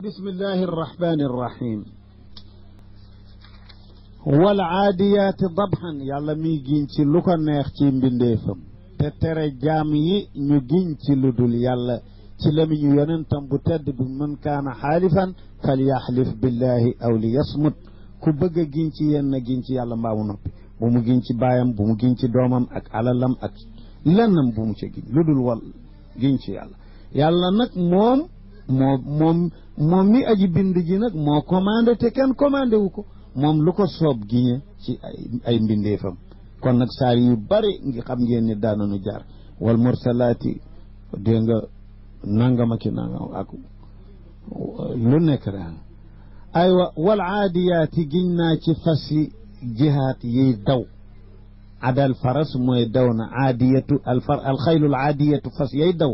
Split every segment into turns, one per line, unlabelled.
bismillahi irrahmani irrahim wal aadiyaati dabhan yàlla miy giñ ci lu ko neex ci mbindeefam te tere jaam yi ñu giñ ci lu dul yàlla ci lamiñu yonentam bu tedd bi man kaana xaalifan falyaxlif billahi aw li yasmut ku bëgg a giñ ci yéen na giñ ci yàlla mbaa mu noppi bu mu giñ ci baayam bu mu giñ ci doomam ak alalam ak lennam bu mu ca giñ lu dul wal giñ ci yàlla yàlla nag moom mi aji bind ji nag moo commandé te kenn commandé wu ko moom lu ko soob giñe ci ay mbindeefam kon nag saar yu bari ngi xam ngeen ni daananu jaar wal mursalaati dégg nga nangama ki nangam ak lu nekk rek aywa wal aadiyaati giñ naa ci fas yi jihaat yiy daw adal faras mooy daw na aadiyatu alxaylul aadiyatu fas yay daw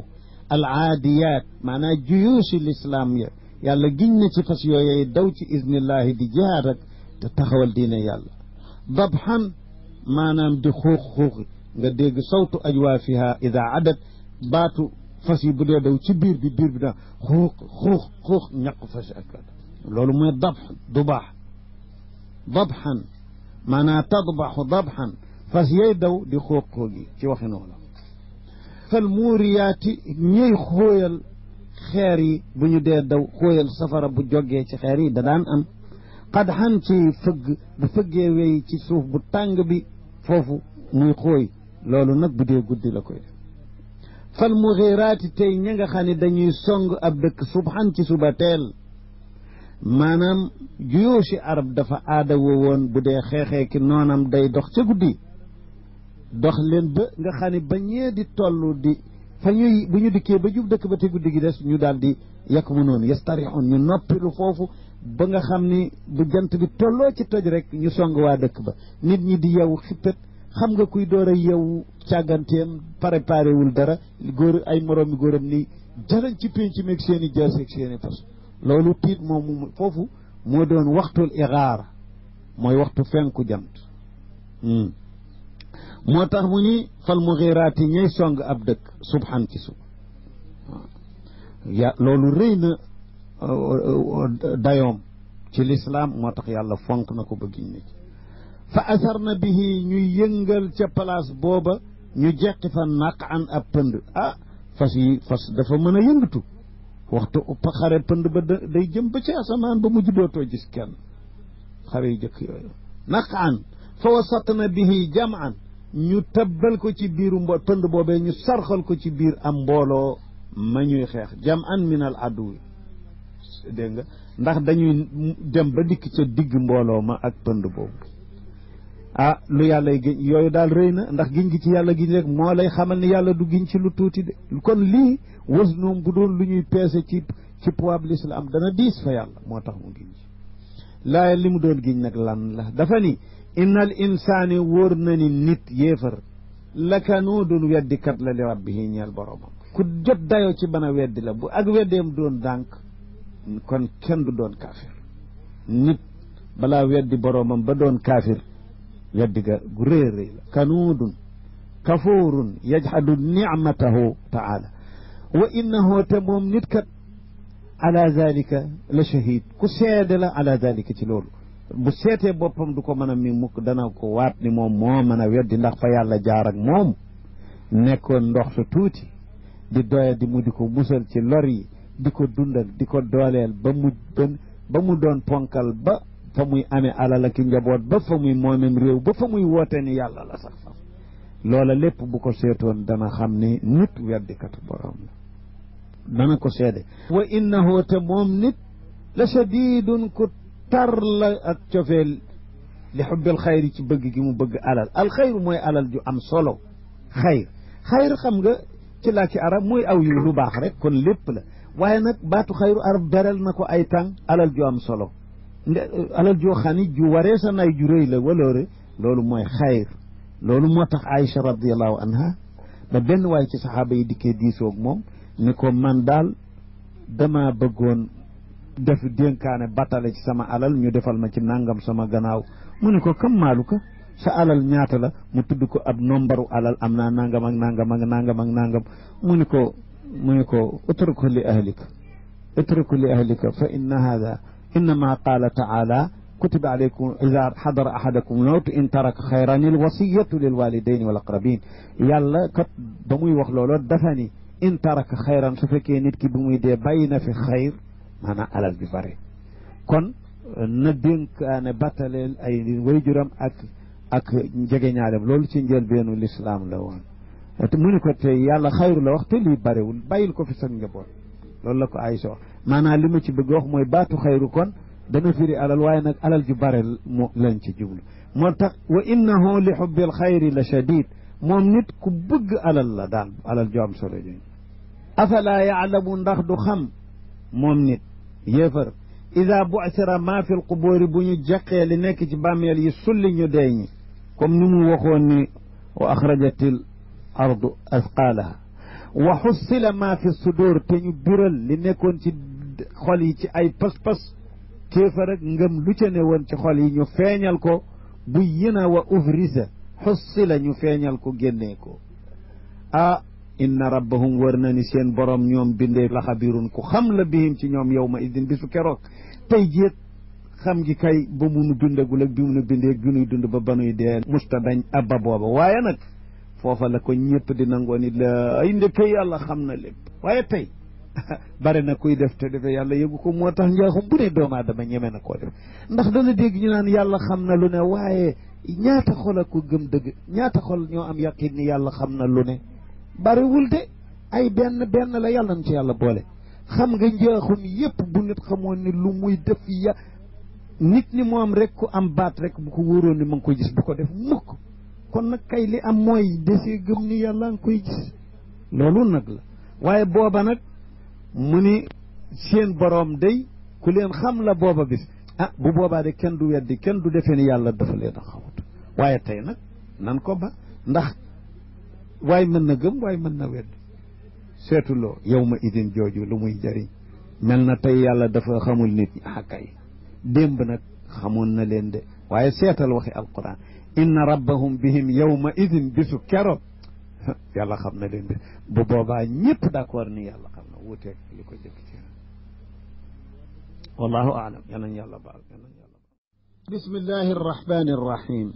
al aadiyaat maanaam juyuusi lislaam ya yàlla giñ na ci fas yooyey daw ci iznillahi di jihaat ak te taxawal diine yàlla dabxan maanaam di xuux nga dégg sawtu ajwaafiha ida adat baatu fas yi bu dee daw ci biir bi da xuux ñaq fas ak loolu mooy dabx dubaax dabxan maanaam tadbaxu dabxan fas yey daw di xuux gi ci waxi noonu fal muuriyaati ñuy xóoyal xeer yi bu ñu dee daw xóoyal safara bu jógee ci xeer yi da daan am xad xan ci fëgg bu fëggee wey ci suuf bu tàng bi foofu muy xóoy loolu nag bu dee guddi la koy def fal mughiraati tey ña nga xam ne dañuy song ab dëkk subhan ci suba teel maanaam juyoosi arab dafa aada woon bu dee xeexee ki noonam day dox ca guddi dox leen ba nga xam ne ba ñee di toll di fa ñuy bu ñu dikkee ba jub dëkk ba te guddi gi des ñu daal di yàq mu noonu yastarixun ñu noppilu foofu ba nga xam ni bu jant bi tolloo ci toj rek ñu song waa dëkk ba nit ñi di yeewu xippet xam nga kuy door a yeewu càgganteem préparé wul dara góor ay moroomi góoram ni jarañ ci pénc meeg seen i jaas ak seen i fas loolu tiit moom foofu moo doon waxtul igaara mooy waxtu fenku jant moo tax mu ni fal mughiraati ñay song ab dëkk subhan ci suba ya loolu rëy na dayoom ci lislaam moo tax yàlla fonk na ko ba giñ na ci fa asar na bihi ñuy yëngal ca place booba ñu jeqi fa naq an ab pënd fas dafa mën a yëngatu waxtu uppa xare pënd ba day jëm ba ci asamaan ba mujj dootoo gis kenn xare yu jëkk yooyu naq an fa wasat na bihi jaman ñu tëbbal ko ci biiru pënd boobee ñu sarxal ko ci biir am mbooloo ma ñuy xeex jam an min al aduwi dégg nga ndax dañuy dem ba dikk ca digg mbooloo ma ak pënd boobu lu yàlla giñ yooyu daal rëy na ndax giñ gi ci yàlla giñ rek moo lay xamal ni yàlla du giñ ci lu tuuti de kon lii wës noom bu doon lu ñuy peese ci poids bi l'islam dana diis fa yàlla moo tax mu giñ ci laaye li mu doon giñ nag lan la dafa ni innal insaani wóor na ni nit yéefar lakanuudun weddikat la li rabbihi ñeel boromam ku jot dayoo ci bana weddi la bu ak weddeem doon dànk kon kenn du doon kaafir nit balaa weddi boromam ba doon kaafir weddi ga gu rëy rëy la kanuudun kafuurun yajhadu nicmatahu taala wa innahu te moom nit kat ala zalika la shahid ku seede la ala zalika ci loolu bu seetee boppam du ko mën a mi mukk dana ko waat ni moom moo mën a weddi ndax fa yàlla jaar ak moom nekkoon ndox su tuuti di doya di mu di ko musal ci lor yi di ko dundal di ko dooleel ba mu doon ponkal ba fa muy amee alal ak njaboot ba fa muy moomem réew ba fa muy woote ni yàlla la sax fa loola lépp bu ko seetoon dana xam ni nit weddikatu borom la dana ko seede wa innahu te moom nit la shadidun ku tar la ak cofeel li xubbil xayri ci bëgg gi mu bëgg alal alxayru mooy alal ju am solo xayr xam nga ci làkki arab mooy aw yu lu baax rek kon lépp la waaye nag baatu xayru arab beral na ko ay tàng alal ju am solo alal joo xam ni ju waree sa nay ju rëy la waloore loolu mooy xayr loolu moo tax Aïcha radiallahu anha ba benn waaye ci saxaaba yi dikkee diisoog moom ni ko man daal dama bëggoon def dénkaane battale ci sama alal ñu defal ma ci nangam sama gannaaw mu ne ko kam maalu ka sa alal ñaata la mu tudd ko ab nombaru alal am naa nangam ak nangam ak nangam ak nangam mu ne ko mu ne ko utruku li ahlika fa inna hada innama qaala taala kutiba alaykum ida xadara ahadakum lmawt in taraka xayran alwasiyatu lilwalidayni wal aqrabin yàlla kat ba muy wax loolu dafa ni in taraka xayran su fekkee nit ki bu muy dee bàyyi na fi xayr maanaam alal bi bare kon na dénkaane battaleel ay wayjuram ak njegeñaalem loolu ci njëlbeenu lislaam la woon mu ni ko te yàlla xayru la wax te lii barewul bàyyil ko fi sa njaboot loolu la ko Aysa wax maanaam li ma ci bëgg wax mooy baatu xayru kon dana firi alal waaye nag alal ju bare moo lañ ci jublu moo tax wa innahu li xubbil xayri la shadid moom nit ku bëgg alal la daal alal ju am solo jooju afala yaalamu ndax du xam moom nit yéefar ida bu'thira ma fi lqubuuri bu ñu jaqee li nekk ci bàmmeel yi sulli ñu dee ñi comme ni mu waxoon ni wa axrajatil ardu asqaalaha wa xussila ma fi sudur te ñu biral li nekkoon ci xol yi ci ay pas-pas kéefar ak ngëm lu ca ne woon ci xol yi ñu feeñal ko bu yina wa uvrisa xussila ñu feeñal ko génnee ko inna rabbahum wër na ni seen borom ñoom bindee la xabirun ku xam la bihim ci ñoom yow ma idin bisu keroog tey jéet xam gi kay ba munu dundagul ak bi munu bindee bi nuy dund ba banuy dee musta dañ abba booba waaye nag foofa la ko ñëpp di nangoo ni la ay ndeke yàlla xam na lépp waaye tey bare na kuy def te defe yàlla yëgu ko moo tax njaaxum bu ne doomu aadama ñeme na koo def ndax dana dégg ñu naan yàlla xam na lu ne waaye ñaata xol a ko gëm dëgg ñaata xol ñoo am yaqin ni yàlla xam na lu ne bariwul de ay benn la yàlla na ci yàlla boole xam nga njaaxum yépp bu nit xamoon ni lu muy def nit ni moom rek ku am baat rek bu ko wóoroon ni ma ngi koy gis bu ko def mukk kon nag kay li am mooy desee gëm ni yàlla nga koy gis loolu nag la waaye booba nag mu ni seen boroom day ku leen xam la booba bis bu boobaa de kenn du weddi kenn du defee ni yàlla dafa leen a xamut waaye tey nag nan ko ba ndax waaye mën na gëm waaye mën na wedd seetuloo yow ma idin jooju lu muy jariñ mel na tey yàlla dafa xamul nit ñi kay démb nag xamoon na leen de waaye seetal waxi alquran inna rabbahum bihim yawma idin bisu keroog yàlla xam na leen de bu boobaa ñëpp d'accord ni yàlla xam na wuuteeg li ko jëkk ci wallahu aalam yal nañu yàlla baal bismillahi arrahmani arrahim